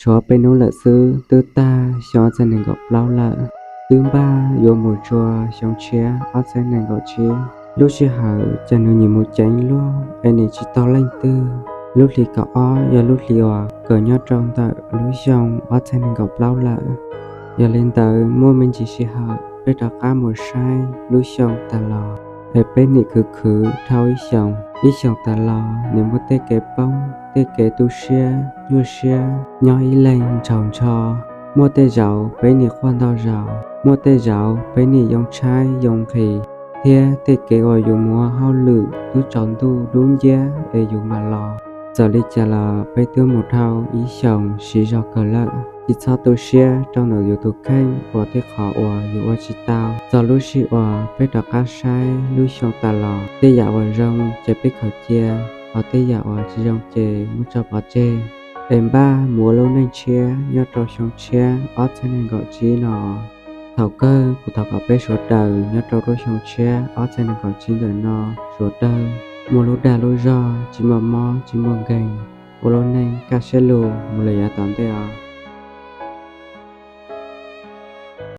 Tshuav peb hnub lawm xwb twb tag xyoo ob txhiab nees nkaum plaub lawm, twb npaj yuav mus rau xyoo tshiab ob txhiab nees nkaum tsib. Lub sij hawm ces nws nyias mus ceev luaj es nim tsis tau leej twg. Lub hlis kaum ob yog lub hlis uas kawg nyob rau ntawm lub xyoo ob txhiab nees nkaum plaub lawm. Yog li ntawd muaj me ntsis sij hawm peb rov qab mus saib lub xyoo tas los, es peb nim khwv khwv dhau ib xyoos. Ib xyoos tas los nim muaj tej kev poob, tej kev tu siab nyuaj siab nyob ib leeg ntshaus ntsho. Muaj tej zaum peb nim quaj ntau zaus, muaj tej zaum peb nim yoo tshaib yoo nqhis, thiab tej kev uas yus mus ua hauj lwm twb tsaus ntuj dub nciab es yus mam los. Txawm li cas los peb twb mus dhau ib xyoos siv zog kawg lawm. Tsis txhob tu siab rau ntawm yus tus kheej uas tej qhov uas yus ua tsis tau. Txog lub sij uas peb rov qab saib lub xyoo tas los, tej yam uas zoo ces peb khaws cia, ho tej yam uas tsis zoo ces muab tso pov tseg, es npaj mus ua lub neej tshiab nyob rau xyoo tshiab ob txhiab nees nkaum tsib no. Thaum kawg kuv thov kom peb sawv daws nyob rau lub xyoo tshiab ob txhiab nees nkaum tsib ntawm no, sawv daws muaj lub dag lub zog, tsis muaj mob tsis muaj nkeeg, ua lub neej kaj siab lug mus lawm yav tom ntej os.